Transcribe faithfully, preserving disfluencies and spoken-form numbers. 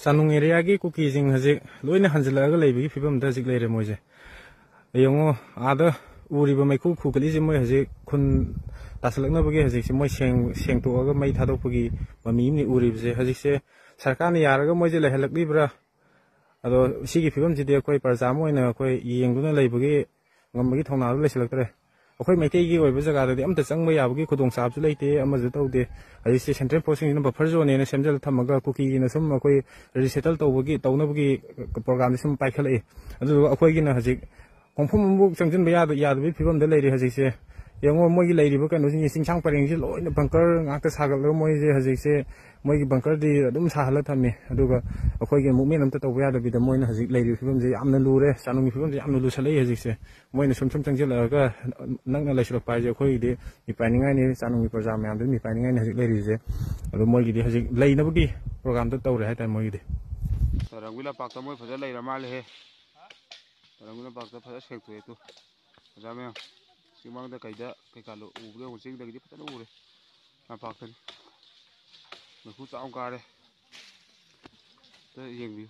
ꯆꯥꯅꯨꯡ ꯑꯦꯔꯤꯌꯥꯒꯤ ꯀꯨꯀꯤꯁꯤꯡ ꯍꯧꯖꯤꯛ ꯂꯣꯏꯅ ꯍꯟꯖꯤꯜꯂꯛꯑꯒ ꯂꯩꯕꯒꯤ ꯐꯤꯕꯝꯗ ꯍꯧꯖꯤꯛ ꯂꯩꯔꯦ ꯃꯣꯏꯁꯦ꯫ ꯌꯦꯡꯉꯣ, ꯑꯥꯗ ꯎꯔꯤꯕ ꯃꯩꯈꯨ ꯈꯨꯒꯠꯂꯤꯁꯦ ꯃꯣꯏ ꯍꯧꯖꯤꯛ ꯈꯨꯟ ꯇꯥꯁꯜꯂꯛꯅꯕꯒꯤ ꯍꯧꯖꯤꯛꯁꯦ ꯃꯣꯏ ꯁꯦꯡ-, ꯁꯦꯡꯇꯣꯛꯑꯒ ꯃꯩ ꯊꯥꯗꯣꯛꯄꯒꯤ ꯃꯃꯤ ꯑꯃꯅꯤ ꯎꯔꯤꯕꯁꯦ꯫ ꯍꯧꯖꯤꯛꯁꯦ ꯁꯔꯀꯥꯔꯅ ꯌꯥꯔꯒ ꯃꯣꯏꯁꯦ ꯂꯩꯍꯜꯂꯛꯂꯤꯕ꯭ꯔꯥ? ꯑꯗꯣ ꯁꯤꯒꯤ ꯐꯤꯕꯝꯁꯤꯗꯤ ꯑꯩꯈꯣꯏ ꯄ꯭ꯔꯖꯥ ꯑꯃ ꯑꯣꯏꯅ ꯑꯩꯈꯣꯏ ꯌꯦꯡꯗꯨꯅ ꯂꯩꯕꯒꯤ ꯉꯝꯕꯒꯤ ꯊꯧꯅꯥꯗꯨ ꯂꯩꯁꯤꯜꯂꯛꯇ꯭ꯔꯦ꯫ ꯑꯩꯈꯣꯏ ꯃꯩꯇꯩꯒꯤ ꯑꯣꯏꯕ ꯖꯒꯥꯗꯗꯤ ꯑꯝꯇ ꯆꯪꯕ ꯌꯥꯕꯒꯤ ꯈꯨꯗꯣꯡꯆꯥꯕꯁꯨ ꯂꯩꯇꯦ, ꯑꯃꯁꯨ ꯇꯧꯗꯦ꯫ ꯍꯧꯖꯤꯛꯁꯦ ꯁꯦꯟꯇ꯭ꯔꯦꯜ ꯐꯣꯔꯁꯁꯤꯡꯁꯤꯅ ꯕꯐꯔ ꯖꯣꯟꯅꯦꯅ ꯁꯦꯝꯖꯤꯜꯂ ꯊꯝꯃꯒ ꯀꯨꯀꯤꯒꯤꯅ ꯁꯨꯝ ꯑꯩꯈꯣꯏ ꯔꯤꯁꯦꯇꯜ ꯇꯧꯕꯒꯤ, ꯇꯧꯅꯕꯒꯤ ꯄ꯭ꯔꯣꯒ꯭ꯔꯥꯝꯁꯦ ꯁꯨꯝ ꯄꯥꯏꯈꯠꯂꯛꯏ꯫ ꯑꯗꯨꯗꯨꯒ ꯑꯩꯈꯣꯏꯒꯤꯅ ꯍꯧꯖꯤꯛ ꯈꯣꯡꯐꯝ ꯑꯃꯕꯨꯛ ꯆꯪꯁꯤꯟꯕ ꯌꯥꯗ-, ꯌꯥꯗꯕꯒꯤ ꯐꯤꯕꯝꯗ ꯂꯩꯔꯤ ꯍꯧꯖꯤꯛꯁꯦ꯫ ꯌꯦꯡꯉꯣ, ꯃꯣꯏꯒꯤ ꯂꯩꯔꯤꯕ ꯀꯩꯅꯣꯁꯤꯡꯁꯦ, ꯆꯤꯡꯁꯥꯡ ꯄꯔꯦꯡꯁꯦ ꯂꯣꯏꯅ ꯕꯪꯀꯔ ꯉꯥꯛꯇ ꯁꯥꯒꯠꯂꯒ ꯃꯣꯏꯁꯦ ꯍꯧꯖꯤꯛꯁꯦ ꯃꯣꯏꯒꯤ ꯕꯪꯀꯔꯗꯤ ꯑꯗꯨꯝ ꯁꯥꯍꯜꯂ ꯊꯝꯃꯤ꯫ ꯑꯗꯨꯒ ꯑꯩꯈꯣꯏꯒꯤ ꯃꯨꯞꯃꯦꯟ ꯑꯝꯇ ꯇꯧꯕ ꯌꯥꯗꯕꯤꯗ ꯃꯣꯏꯅ ꯍꯧꯖꯤꯛ ꯂꯩꯔꯤꯕ ꯐꯤꯕꯝꯁꯦ ꯌꯥꯝꯅ ꯂꯨꯔꯦ꯫ ꯆꯥꯅꯨꯡꯒꯤ ꯐꯤꯕꯝꯁꯦ ꯌꯥꯝꯅ ꯂꯨꯁꯜꯂꯛꯏ ꯍꯧꯖꯤꯛꯁꯦ꯫ ꯃꯣꯏꯅ ꯁꯨꯝ ꯁꯨꯝ ꯆꯪꯁꯤꯜꯂꯛꯑꯒ ꯅꯛꯅ ꯂꯩꯁꯤꯜꯂꯛꯄ ꯍꯥꯏꯁꯦ ꯑꯩꯈꯣꯏꯒꯤꯗꯤ ꯃꯤꯄꯥꯏꯅꯤꯡꯉꯥꯏꯅꯤ, ꯆꯥꯅꯨꯡꯒꯤ ꯄ꯭ꯔꯖꯥ ꯃꯌꯥꯝꯗꯨ ꯃꯤꯄꯥꯏꯅꯤꯡꯉꯥꯏꯅꯤ ꯍꯧꯖꯤꯛ ꯂꯩꯔꯤꯁꯦ꯫ ꯑꯗꯣ ꯃꯣꯏꯒꯤꯗꯤ ꯍꯧꯖꯤꯛ ꯂꯩꯅꯕꯒꯤ ꯄ꯭ꯔꯣꯒ꯭ꯔꯥꯝꯗꯣ ꯇꯧꯔꯦ ꯍꯥꯏꯇꯥꯔꯦ ꯃꯣꯏꯒꯤꯗꯤ꯫ ꯇꯔꯪꯒꯤ ꯂꯝꯄꯥꯛꯇ ꯃꯣꯏ ꯐꯖꯅ ꯂꯩꯔ ꯃꯥꯜꯂꯦꯍꯦ꯫ ꯇꯔꯪꯒꯤ ꯂꯝꯄꯥꯛꯇ ꯐꯖꯅ ꯁꯦꯡꯇꯣꯛꯑꯦ ꯇꯨ꯫ ꯑꯣꯖꯥ ꯃꯌꯥꯝ, ꯆꯤꯡꯃꯥꯡꯗ ꯀꯩꯗ ꯀꯩꯀꯥ ꯂꯣ-, ꯎꯕꯗꯣ ꯌꯦꯡꯉꯣ, ꯆꯤꯡꯗꯒꯤꯗꯤ ꯐꯖꯅ ꯎꯔꯦ꯫ ꯂꯝꯄꯥꯛꯇꯗꯤ ꯃꯩꯈꯨ ꯆꯥꯎꯅ ꯀꯥꯔꯦ꯫ ꯑꯝꯇ ꯌꯦꯡꯕꯤꯌꯨ꯫